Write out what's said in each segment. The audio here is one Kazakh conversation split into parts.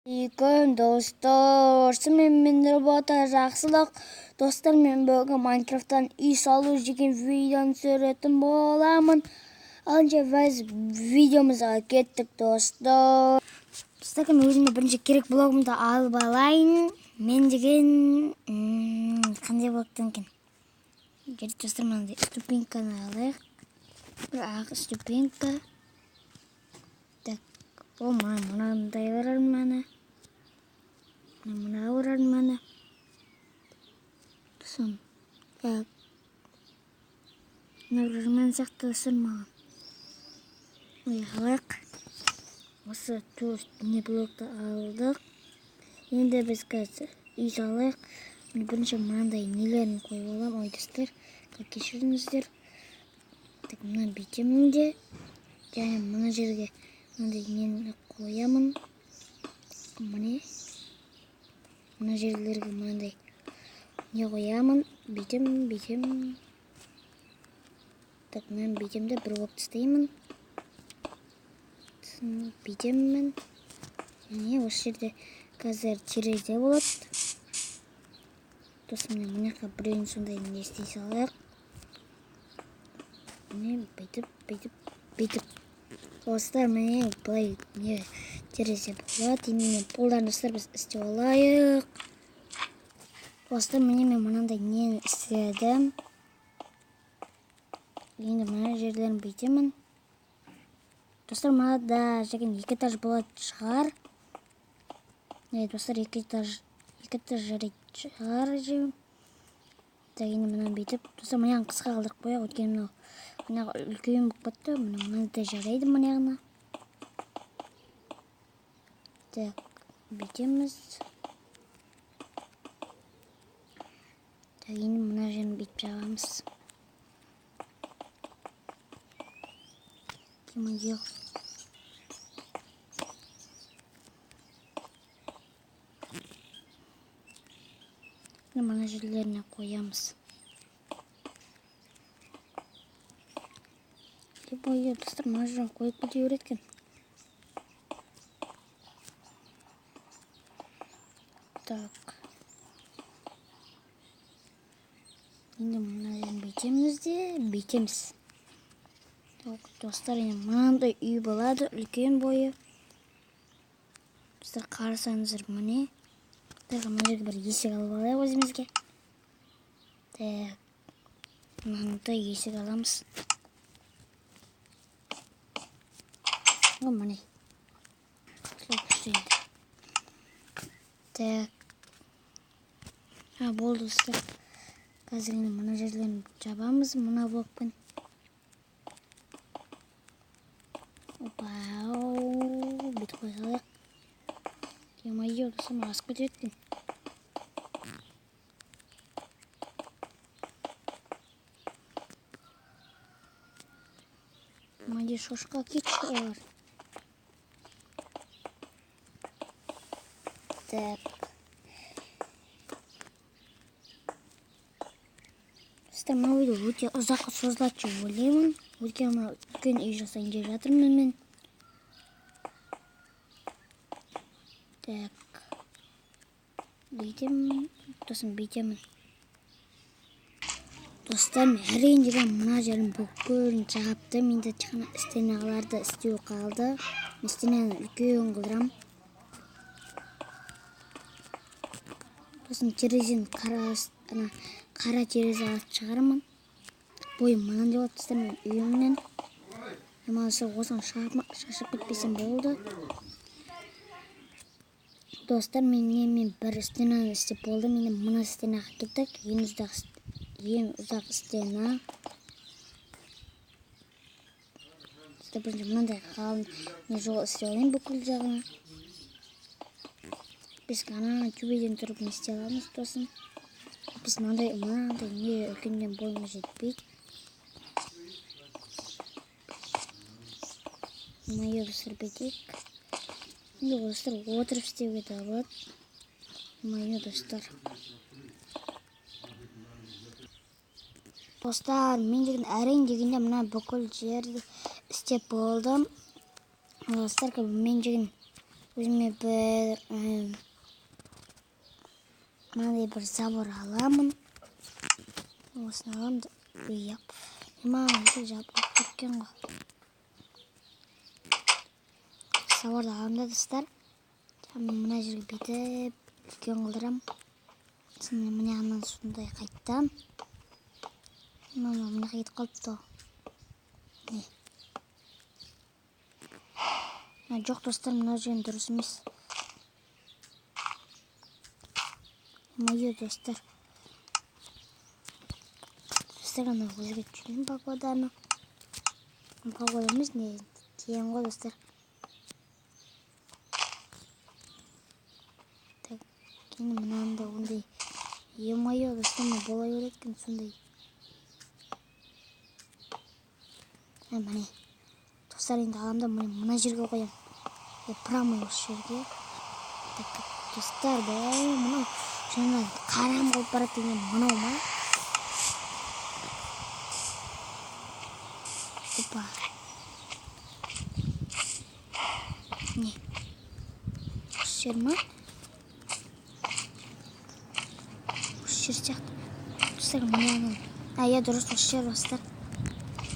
Алейкум, достар. Мен Нұрбота Жақсылық. Достар, мен бүгін Майнкрафттан үй салу деген видеоны түсіретін боламын. Алынша біз видеомызға кеттік, достар. Достар, мен өзіме бірінші керек блогымды алып алайын. Мен деген қандай блоктан екен? Жарайды, достар, мынандай ступеньканы алайық. Бір ақ ступенька. Так, о, мынандай бар мына. Мына бар мына. Сосын, так. Мына бір мына сияқты, достар, маған. Ой, алайық. Осы төрт не блокты алдық. Енді біз қазір үй салайық. Міне, бірінші мынандай нелерін қойып аламын. Ой, достар, кешіріңіздер. Так, мына бүйтемін де. Және мына жерге мынандай нені қоямын. Міне. Мына жерлерге мынандай не қоямын. Бүйтемін, бүйтемін. Так, мынаны бүйтемін де бір блок тастаймын. Сосын бүйтемін. Және осы жерде қазір терезе болады. Сосын міне мына жаққа біреуін сондай не істей салайық. Міне бүйтіп, бүйтіп, бүйтіп. Достар, міне былай не терезе болады. Енді міне полдарын, достар, біз істеп алайық. Достар, міне мен мынандай нені істедім. Енді мына жерлерін бүйтемін. Достар, мынада деген екі этаж болады шығар. Не, достар, екі этаж жарайды шығар жеу. Так, енді мынаны бүйтіп, достар, мынаны қысқа қалдырып қояйық, өйткені мынау мына үлкен болып кетті. Мына мынандай жарайды мына. Так, бүйтеміз. Так, енді мына жерін бүйтіп жабамыз. Ё-моё. Мына жерлеріне қоямыз. Ё-моё, достар, мына жерін қойып кете береді екен. Так. Енді мына жерін бүйтеміз де, бүйтеміз. Так, достар, енді мынандай үй болады, үлкен бойы. Достар, қарасаңыздар, міне. Так, мына жерге бір есік алып алайық өзімізге. Так, мынандай есік аламыз. О, міне. Осылай күшті енді. Так. А, болды, достар. Қазір енді мына жерлерін жабамыз, мына блокпен. Опа, бүйтіп қоя салайық. Ё-моё, достар, мына асып кетеді екен. Мына шошқа кетші олар. Так. Достар, мына видео өте ұзаққа созылады деп ойлаймын. Өйткені мына үлкен үй жасайын деп жатырмын мен. Так. Бүйтемін, сосын бүйтемін. Достар, мен әрең деген мына жерін бүкілін жаптым. Енді тек қана стеналарды істеу қалды. Мен стенаны үлкен қылдырамын. Сосын терезені ана қара терезе алып шығарамын. Бойым мынандай болады, достар, мен үйімнен. Аман-есен осыны шашып кетпесем болды. Достар, мен бір стенаны істеп болдым. Енді мына стенаға кеттік. Ең ұзақ стена. Достар, бірінші мынандай қалың не жол істеп алайын бүкіл жағына. Біз ана төбеден тұрып не істей аламыз тосын. Біз мынандай не үлкенден бойымыз жетпейді. Майор достар, бүйтейік. Енді достар, отырып істеуге де болады. Майор достар. Достар, мен деген әрең дегенде мына бүкіл жерді істеп болдым. Достар, мен деген Өзіме бір мынандай бір забор аламын. Осыны аламын да, ұяп. Маған есік жабылып кеткен ғой. Заборды аламын да, достар. Мына жерге бүйтіп үлкен қылдырамын. Сосын мына жағынан сондай қайттан. Мына мына жаққа кетіп қалыпты ғой. Не? Жоқ, достар, мына жерім дұрыс емес. Мое, достар. Достар, ана өзгертіп жүрмін погоданы. Погода емес, не деген ғой, достар. Так, енді мынаны да ондай. Е-мое, достар, мына бола береді екен сондай. Міне. Достар, енді аламын да, міне мына жерге қоямын. Прямо осы жерге. Так, достар, мынау жаңа қарам болып барады деген мынау ма? Опа. Не? Осы жер ма? Осы жер сияқты. Достар, міне анау. Иә, дұрыс, осы жер, достар.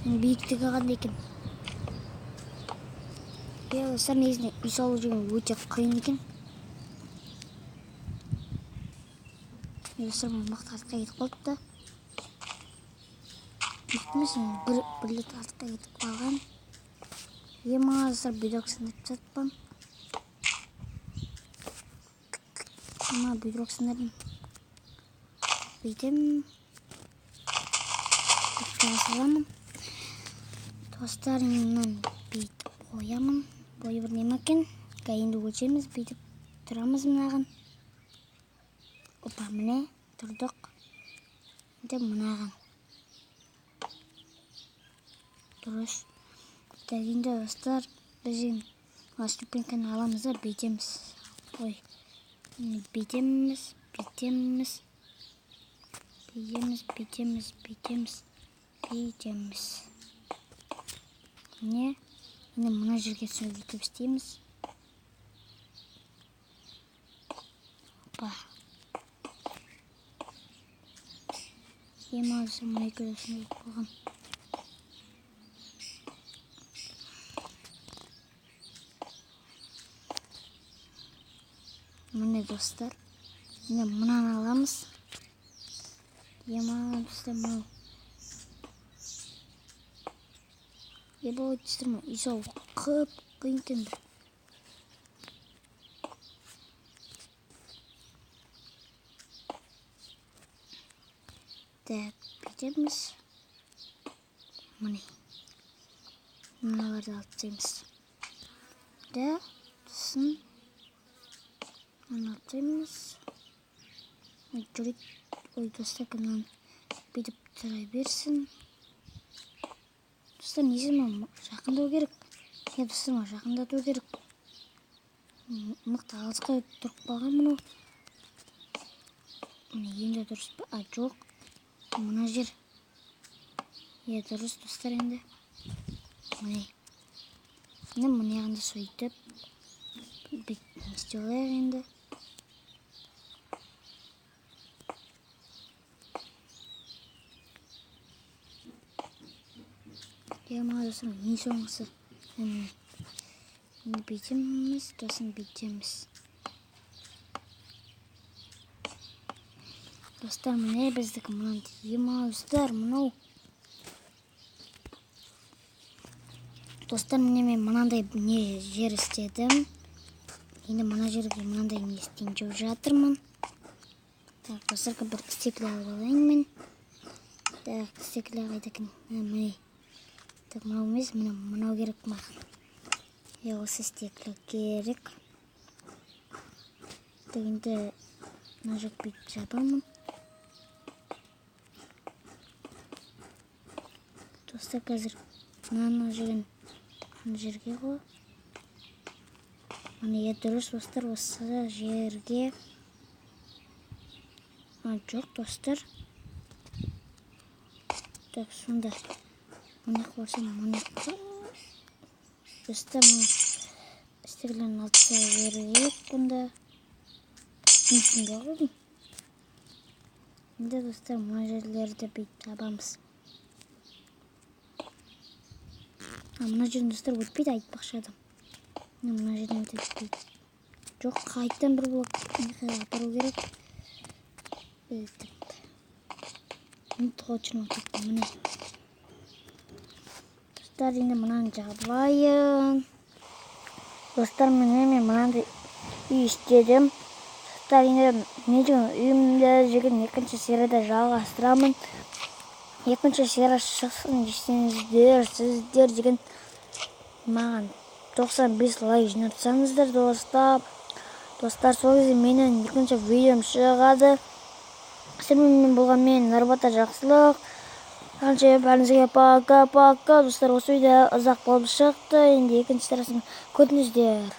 Енді биіктігі қандай екен? Иә, достар, негізінде үй салу деген өте қиын екен. Достар, мына мықты артқа кетіп қалыпты да. Мықты емес, енді бір рет артқа кетіп қалған. Ема, достар, бүйрек сындырып тастаппын. Ема, бүйрек сындырдым. Бүйтем. Бүйтіп саламын. Достар, мынаны бүйтіп қоямын. Бойы бір неме екен. Енді өлшейміз, бүйтіп тұрамыз мынаған. Опа, міне тұрдық. Енді мынаған. Дұрыс. Так, енді, достар, біз енді мына ступеньканы аламыз да бүйтеміз. Ой, міне бүйтеміз, бүйтеміз, бүйтеміз, бүйтеміз, бүйтеміз, бүйтеміз. Міне, енді мына жерге сөйтіп істейміз. Опа. Ема, достар, мына екеуі осындай болып қалған. Міне, достар, енді мынаны аламыз. Ема, достар, мынау. Ебой, достар, мынау үй салу қып-қиын екен бір. Так, бүйтеміз. Міне. Мыналарды алып тастаймыз. Да, сосын мынаны алып тастаймыз. Ой, жүрек. Ой, достар, мынаны бүйтіп тұра берсін. Достар, негізі мынау жақындау керек. Иә, достар, мынау жақындату керек. Мықты алысқа тұрып қалған мынау. Міне, енді дұрыс па? А, жоқ. Мына жер. Иә, дұрыс, достар, енді. Міне. Енді мына жағында сөйтіп бүйтіп істеп алайық енді. Иә, мына достар, ең соңғысы. Міне. Енді бүйтеміз, сосын бүйтеміз. Достар, міне біздікі мынандай. Ема, достар, мынау. Достар, міне мен мынандай не жер істедім. Енді мына жерге мынандай не істейін деп жатырмын. Так, достар, бір стекло алып алайын мен. Так, стекло қайда екен? Міне. Так, мынау емес, міне мынау керек маған. Иә, осы стекло керек. Так, енді мына жерге бүйтіп жабамын. Достар, қазір мынаны жерден мына жерге ғой. Міне, иә, дұрыс, достар, осы жерге. А, жоқ, достар. Так, сонда мына жаққа барсам, мына жаққа. Достар, мына Стеклянный алып тастай берейік бұнда. Түсінбей қойдым. Енді, достар, мына жерлерді бүйтіп табамыз. А мына жерден, достар, өтпейді, айтпақшы адам. Мына жерден өтпейді. Жоқ, қайтадан бір блок апару керек. Бүйтіп. Точно өтеді. Міне. Достар, енді мынаны жабайын. Достар, міне, мен мынандай үй істедім. Достар, енді мен деген үйімді деген екінші серияда жалғастырамын. Екінші серия шықсын десеңіздер, сіздер деген маған 95 лайк жинатсаңыздар, достар. Достар, сол кезде менің екінші видеом шығады. Сіздермен болған мен, Нарбата Жақсылық. Қанша бәріңізге пока пока, достар. Осы видео ұзақ болып шықты. Енді екінші сериясын күтіңіздер.